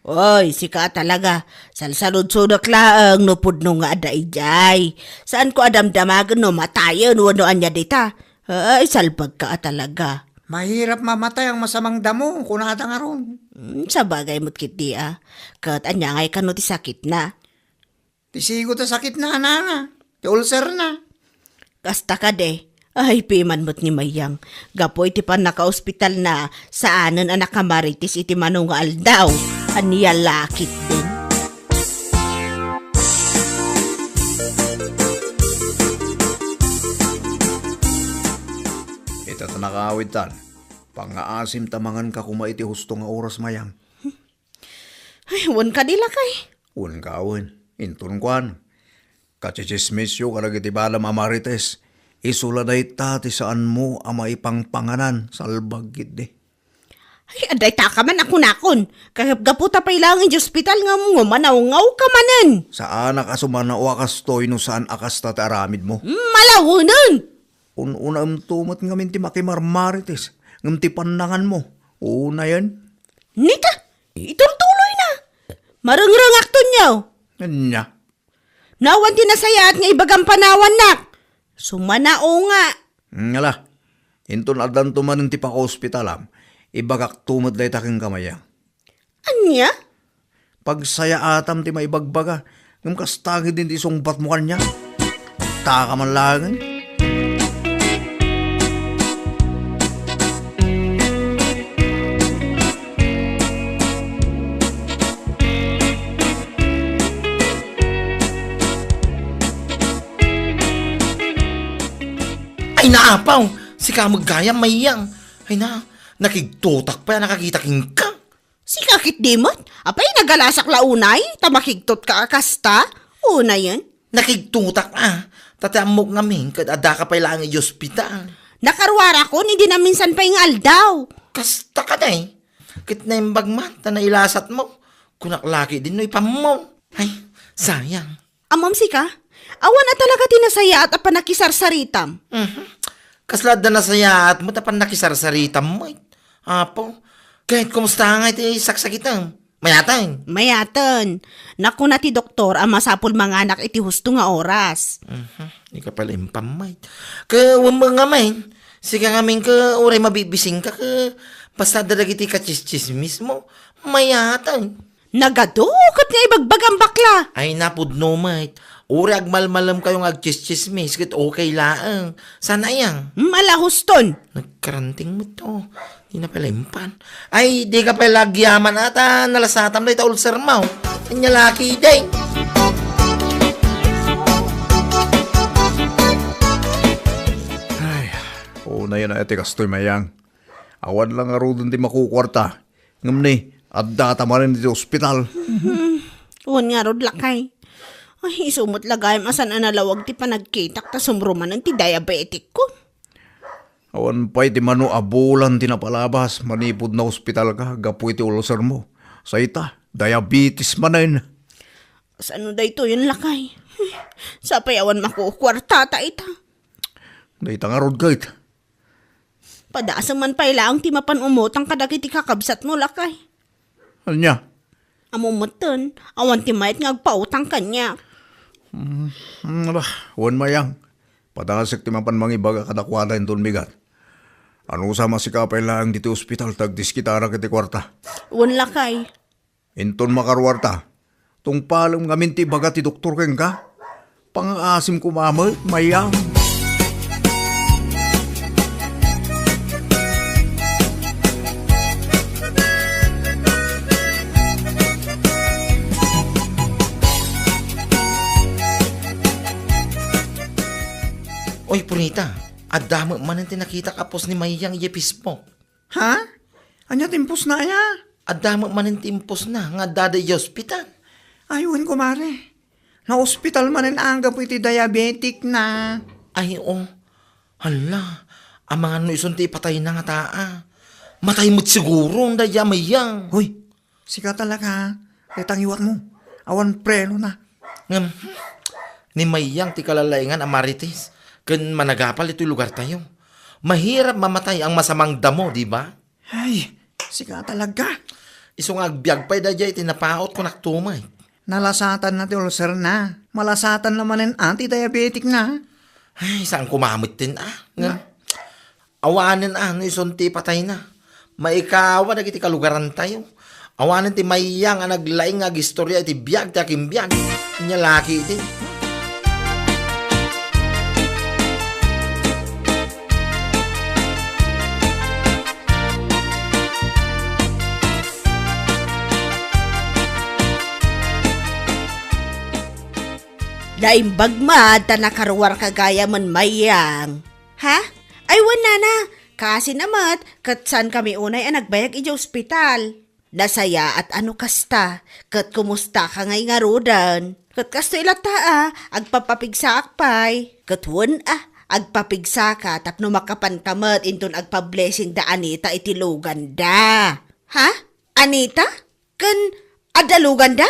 Oy, sika talaga. Salsaludsodek laeng no pudno nga adda idiay. Saanko a damdamagen no matayen wenno ania dita. Ay, salbagka a talaga. Mahirap mamatay ang masamang damo, kunada ngarud. Hmm, sabagay met ketdi a. Ket ania ngay kano ti sakitna? Ti sigo ta sakitna, Nana. Ti ulcerna. Kasta kadi. Ay, piman met ni Mayang. Gapu iti pannakaospitalna, saanen a nakamarites iti mano nga aldaw. Ania la ketdin? Ita ta nakaawidtan. Pangngaasim ta manganka koma iti husto nga oras, Mayang. Ay, wen kadi, lakay? Wen ka, wen. Inton kuan, kachichismisyo kadagiti badam a marites, isu la dayta ti saanmo a maipangpanganan, salbag ketdi. Ay, adda dayta ka man a kunakon. Kagapgapu ta pay laeng idiay ospital nga, nga manawngaw ka manen. Saanak a sumanaw a kastoy no saan a kasta ti aramidmo. Malawenen! Un-unaemto met ngamin ti makimarmarites, ngem ti pannanganmo, unayen. Nita, itultuloyna. Marengrengakton, yaw. Ania? Nawan ti nasayaat nga ibagam panawannak. Sumanaw nga. Hmm, ala. Inton addanto manen ti pakaospitalam, ibagakto met dayta kenka, Mayang. Ania? Pagsayaatam ti maibagbaga, ngem kasta ketdin ti isungbatmo kaniak. Taka man laengen. Ay, naapaw! Sika met gayam, Mayang. Ay na, nakigtotak pay a nakakita kenka. Sika ketdi met? Apay, nagalasak la unay, ta makigtotka a kasta? Unayen? Nakigtotak a, ta ti ammok ngamin ket addaka pay laeng idiay ospital. Nakaruarakon idi naminsan pay nga aldaw. Kasta kadi? Ket naimbag man ta nailasatmo. Kunak la ketdin no ipammo. Ay, sayang. Ammom sika? Awan a talaga ti nasayaat a pannakisarsaritam. Mhm. Kasla adda nasayaat met a pannakisarsaritam met. Apo, ket kumusta ngay ti saksakitem? Mayaten? Mayaten. Nakuna ti doktor a masapul manganak iti husto nga oras. Mhm. Di ka pala impam met. Ket wen met ngamin, sika ngamin ket uray mabibisingka ket basta adda dagiti kachischismismo. Mayaten. Nagadu ket nga ibagbagam, bakla. Ay, napudno met. Uray agmalmalemkayo nga agchischismis ket okay laeng. Saan aya? Hmm, ala, huston. Nagkaranting met to. Di na pala impan. Ay, di ka pala agyaman ata. Nalasatam dayta ulcermo. Ania la ketdi? Ay, unayen a ti kastoy, Mayang. Awan la ngaruden ti makukuarta. Ngem ni, addata manen iti ospital. Hmm, wen ngarud, lakay. Ay, isu met la gayam a saan a nalawag ti panagkitak ta sumrumanen ti diabetikko. Awan pay ti mano a bulan ti napalabas manipud naospitalka gapu iti ulcermo. Sa ita, diabetes manen. Saan no daytoyen, lakay? Sapay awan makukuartata ita. Dayta ngarud ket. Padasem man pay laeng ti mapan umutang kadagiti kakabsatmo, lakay. Ania? Ammom metten, awan ti mayat nga agpautang kaniak. Hmm, hmm, ala, wen, Mayang. Padasek ti mapan mangibaga kadakuada inton bigat. Anusa, masika pay laeng ditoy ospital ta agdiskitarak iti kuarta. Wen, lakay. Inton makaruarta, tungpalem ngamin ti ibaga ti doktor kenka. Pangngaasim koma met, Mayang. Oy, Purita, Adda met manen ti nakitak a post ni Mayang idiay Facebook. Ha? Ania ti impostna aya? Adda met manen ti impostna nga addada idiay ospital. Ay, wen, kumare. Naospital manen anggapo iti diabetic na. Ay, o. Hala, amangan no isun ti ipatayna ngata a. Matay met siguro dayta a Mayang. Hoy, sika talaga, ha? Dayta nga iwatmo. Awan preno na. Ngem, ni Mayang ti kalalaingan a marites ken managapal iti lugartayo. Mahirap mamatay ang masamang damo, di ba? Ay, sika talaga. Isu nga agbiag pay daydiay iti napaot, kunak tumet. Nalasatanna ti ulcerna. Malasatanna manen a ti diabetic na. Ay, saan kumamet din, ah? Nga, awanen, ah, no isun ti patayna. Maikawa dagiti kalugarantayo. Awanen ti Mayang a naglaing nga agistorya iti biag ti akimbiag. Ania la ketdi. Naimbag met ta nakaruarka gayam, Mayang. Ha? Ay, wen, nana. Kaasi na met, ket saankami unay a nagbayag idiay ospital. Nasayaat a no kasta, ket kumustaka ngay ngaruden? Ket kastoy latta a, agpapapigsaak pay. Ket wen a, agpapigsaka tapno makapanka met inton agpa-blessing da Anita iti luganda. Ha? Anita? Ken adda luganda?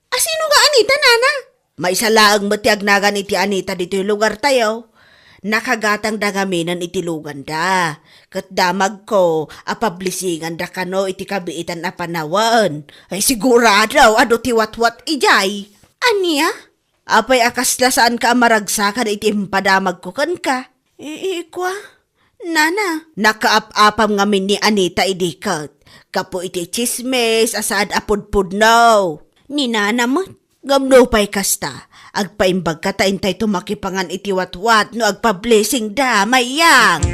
Asino nga Anita, nana? Maysa laeng met ti agnagan iti Anita ditoy lugartayo. Nakagatangda ngaminen iti luganda. Ket damagko a pablesinganda kano iti kabiitan a panawen. Ay, sigurado, adu ti watwat idiay. Ania? Apay a kasla saanka a maragsakan iti impadamagko kenka? Iikua, nana. Nakaap-apam ngamin ni Anita idi ket gapu iti tsismis a saad a pudpudno. Ni nana met. Ngem nupay kasta, agpaimbagka ta intayto makipangan iti watwat no agpa-blessing da, Mayang.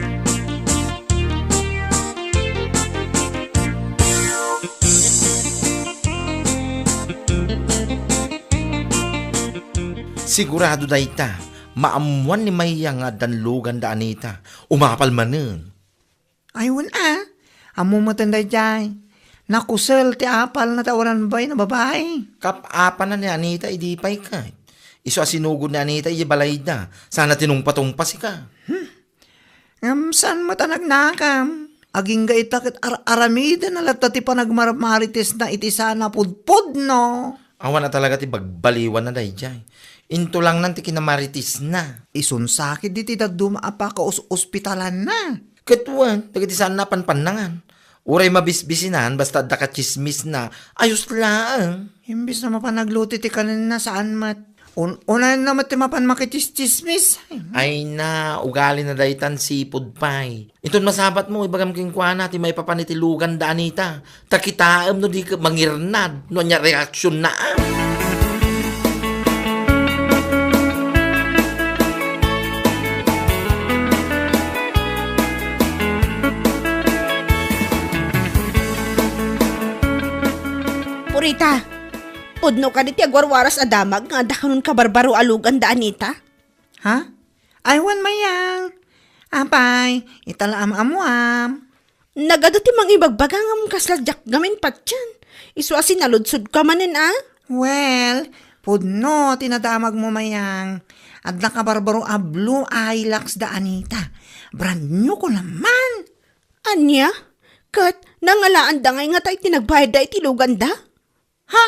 Sigurado dayta, maammuan ni Mayang nga addan luganda Anita. Umapal manen. Ay, wen a. Ammo met daydiay. Nakusel ti apalna ta awanan babaen a babai. Kap-apana ni Anita idi pay ket. Isu a sinugod ni Anita iti balayda. Sana tinungpa-tungpa sika. Hmm. Ngem saan met a nagnakam? Agingga ita ket ar-aramiden a latta ti panagmarmaritesna iti saan a pudpudno. Awan a talaga ti bagbaliwanna daydiay. Intulangnan ti kinamaritisna. Isun sakit diti dadduma a pakaus-ospitalanna. Ket wen, dagiti saanna a panpannangan. Uray mabisbisinan, basta adda katsismisna, ayos laeng. Imbes na mapan agluto ti kanenna, saan met. Un-, unayenna met ti mapan makitsismis. Ay na, ugalina daytan sipud pay. Inton masabatmo, ibagam kenkuana ti maipapan iti luganda Anita. Ta kitaem no di ka mangirnad, no ania reaksionna, a. Purita, pudno kadi ti agwarwaras a damag nga adda kanon kabarbaro a luganda Anita? Ha? Ay, wen, Mayang. Apay, ita la am-ammuam. Nagadu ti mangibagbaga ngem kasla diak ngamin patien. Isu a sinaludsodka manen, a? Well, pudno ti nadamagmo, Mayang. Adda kabarbaro a blue Hilux da Anita. Brand new ko naman. Ania? Ket nangalaanda ngay ngata iti nagbayadda iti luganda? Ha?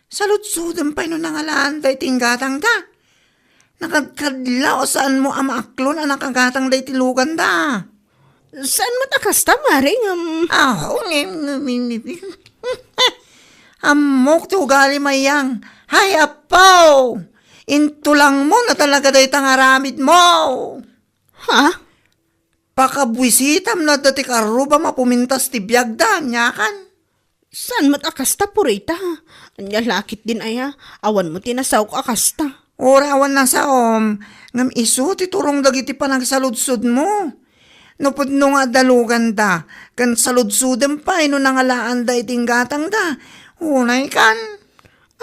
Saludsodem pay no nangalaanda iti inggatangda. Nakadkadlaw a saanmo a maaklon a nakagatangda iti luganda. Saan met a kasta, Mare, ngem? Aho, ngem, ngem, ngem, ngem. Ammok ti ugali, Mayang. Hay, Apo! Intulangmo na talaga dayta nga aramidmo. Ha? Pakabuisitam no adda ti karrubam a pumintas ti biagda, aniakan? Saan met a kasta, Purita? Ania la ketdin aya? Awan mo ti nasaok a kasta. Uray awan nasaom, ngem isu ti turong dagiti panagsaludsodmo. No pudno nga adda luganda, ken saludsodem pay no nangalaanda iti inggatangda. Unaykan.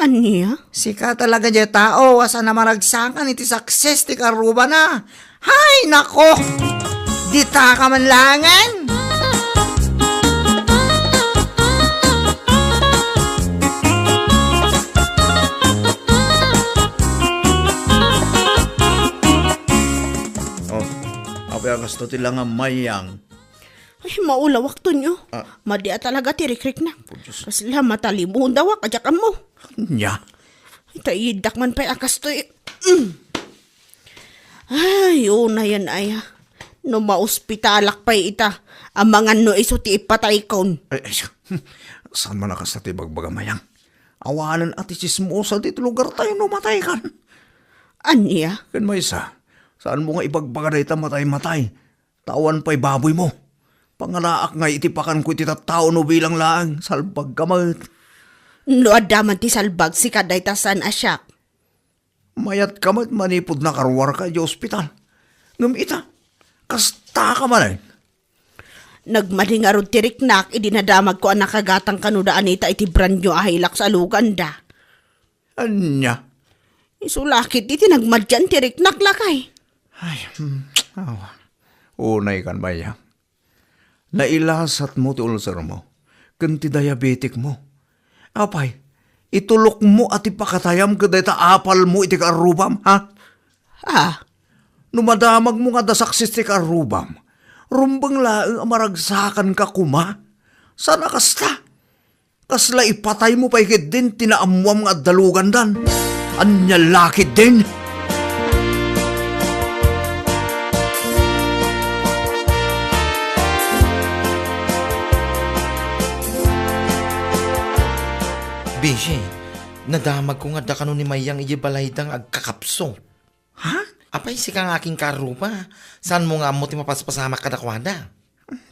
Ania? Sika talaga diay tao a saan a maragsakan iti success ti karrubana. Hay, nako! Ditaka man laengen! Oh, apay a kasto ti langam, Mayang? Ay, maulawak, Tonyo. Ah. Madi a talaga ti rikriknak. Oh, Diyos. Kasla matalibudawak, a diak ammo. Ania? Ay, ta iddak man pay a kastoy. Mm. Ay, unayen aya. No maospitalak pay ita, amangan no isu ti ipataykon. Ay, ay, saan man a kasta ti ibagbaga, Mayang? Awanen a ti tsismosa ditoy lugartayo no mataykan. Ania? Ken maysa, saanmo nga ibagbaga dayta matay-matay? Ta awan pay baboymo. Pangalaak ngay iti pakanko iti tattao no bilang laeng, salbagka met. No adda man ti salbag, sika dayta saan a siak. Mayatka met manipud nakaruarka idiay ospital. Ngem ita, kastaka manen. Nagmadi ngarud ti riknak idi nadamagko a nakagatang kano da Anita iti brand new a Hilux a luganda. Ania? Isu la ketdi ti nagmadian ti riknak, lakay. Ay, hmm, awa. Unaykan, Mayang. Nailasatmo ti ulcermo ken ti diabeticmo. Apay, itulokmo a ti pakatayam ket dayta apalmo iti kaarrubam, ha? Ah. No madamagmo nga adda success ti kaarrubam, rumbeng laeng a maragsakanka koma. Saan a kasta? Kasla ipataymo pay ketdin ti naammoam nga adda lugandan. Ania la ketdin? Bisi, nadamagko nga adda kano ni Mayang idiay balayda nga agkakapsot. Ha? Apay, sika nga akin kaarruba, saanmo nga ammo ti mapaspasamak kadakuada?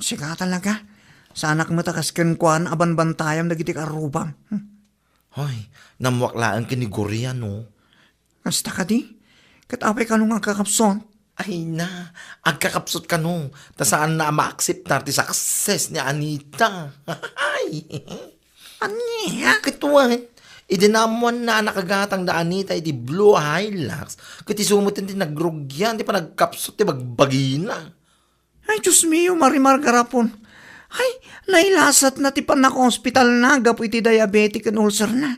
Sika talaga. Saanak met a kas kenkuana a banbantayam dagiti kaarrubam. Hmm. Hoy, nammuak laeng ken ni Gloria, no? Kasta kadi? Ket apay kano nga agkakapsot? Ay na, agkakapsot kano, ta saanna a maakseptar ti success ni Anita. Ay! Ania? Ket wen, idi naammoanna a nakagatang da Anita iti blue a Hilux, ket isu met ti nagrugian ti panagkapsut ti bagbagina. Ay, Dios mio, Marimar garapon. Ay, nailasatna ti pannakaospitalna gapu iti diabetic ken ulcerna.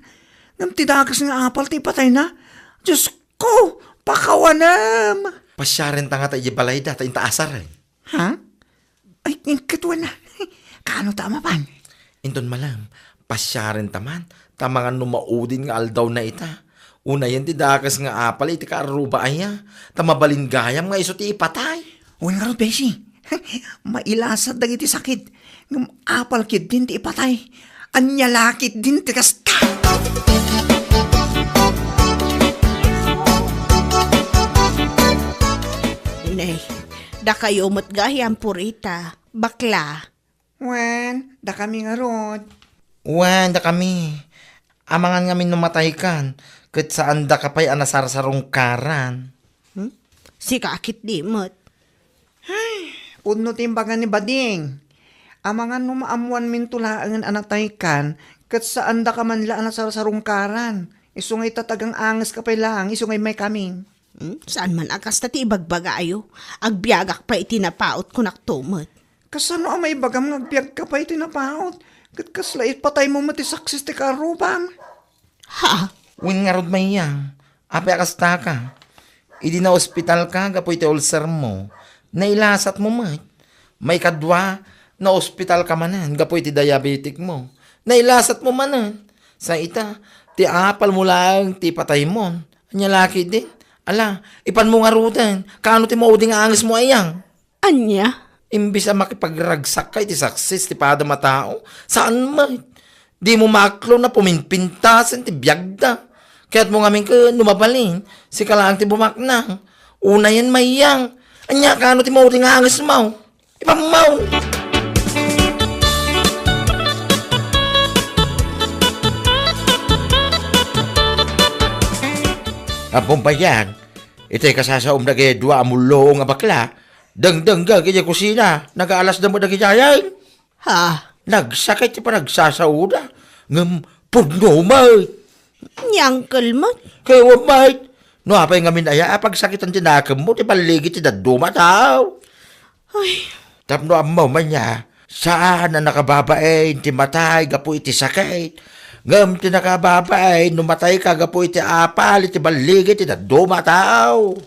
Ngem ti dakes nga apal ti ipatayna. Dios ko, pakawanem! Pasiarenta ngata idiay balayda ta inta asaren. Ha? Ay, ket wen a. Kaano ta a mapan? Inton malem, pasiarenta man, ta amangan no maudin nga aldawna ita. Unayen ti dakes nga apal iti kaarruba aya, ta mabalin gayam nga isu ti ipatay. Wen ngarud, besi. Mailasat dagiti sakit, ngem apal ketdin ti ipatay. Ania la ketdin ti kasta? Nay, dakayo met gayam, Purita. Bakla. Wen, dakami ngarud. Wen, dakami. Amangan ngamin no mataykan, ket saandaka pay a nasarsarungkaran. Hmm? Sika a ketdi met. Ay, pudno ti imbaga ni Bading. Amangan no maammoanminto laengen a nataykan, ket saandaka man la a nasarsarungkaran. Isu nga itatagang angeska pay laeng, isu nga immaykami. Hmm? Saan man a kasta ti ibagbagayo? Agbiagak pay iti napaut, kunakto met. Kasano a maibagam nga agbiagka pay iti napaut? Ket kasla ipataymo met ti saksis ti karrubam? Ha? Wen ngarud, Mayang, apay a kastaka? Idi naospitalka gapu iti ulsermo, nailasatmo met. Maikadua, naospitalka manen gapu iti diabeticmo. Nailasatmo manen. Sa ita, ti apalmo laeng ti ipataymon. Ania la ketdin? Ala, ipanmo ngaruden. Kaano ti maudi nga angesmo, Ayang? Ania? Imbes a makipagragsakka iti saksis ti padam a tao, saan met. Dimo maklon a puminpintasen ti biagda. Kayatmo ngamin ket no mabalin, sika laeng ti bumaknang. Unayen, Mayang. Ania, kaano ti maudi nga angesmo? Ipammaw! Apo, Mayang, itay kasasaom dagiti dua a mulluong a bakla, dengdengngeg idiay kusina, nagaalasda met dagiti ayay. Ha? Nagsakit ti panagsasaoda, ngem pudno met. Ni Uncle met. Kay wa met. No apay ngamin aya a pagsakitan ti nakemmo ti balligi ti dadduma a tao? Ay. Tapno ammo man ya, saan a nakababain ti matay gapu iti sakit. Ngem ti nakababain no matayka gapu iti apal iti balligi ti dadduma a tao.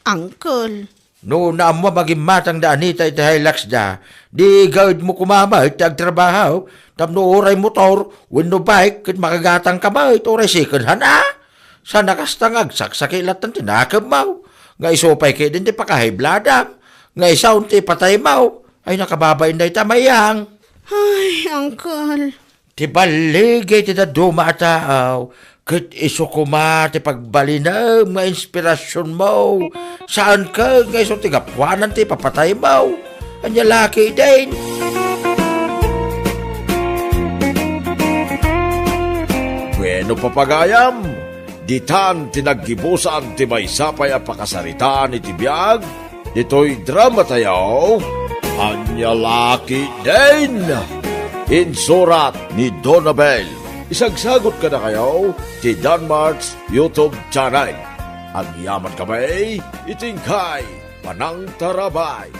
Uncle. No naammo a magimmatang da Anita iti Hilux da, di gaedmo koma met ti agtrabaho, tapno uray motor wenno bike ket makagatangka met uray second hand a. Sana kasta nga agsaksakit latta ti nakemmo, nga isu pay ketdin ti pakahiblada, nga isu ti ipataymo. Ay, nakababain dayta, Mayang. Ay, Uncle. Ti balligi ti dadduma a tao, ket isu koma ti pagbalinem nga inspirasionmo. Saan ket nga isu ti gapuanan ti ipapataymo. Ania la ketdin? Bueno, papagayam, ditan ti naggibusan ti maysa pay a pakasaritaan iti biag ditoy dramatayo. Ania la ketdin? Insurat ni Donabel. Isagsagot kadakayo ti Danmart's YouTube channel. Agyaman kami iti inkay panangtarabay.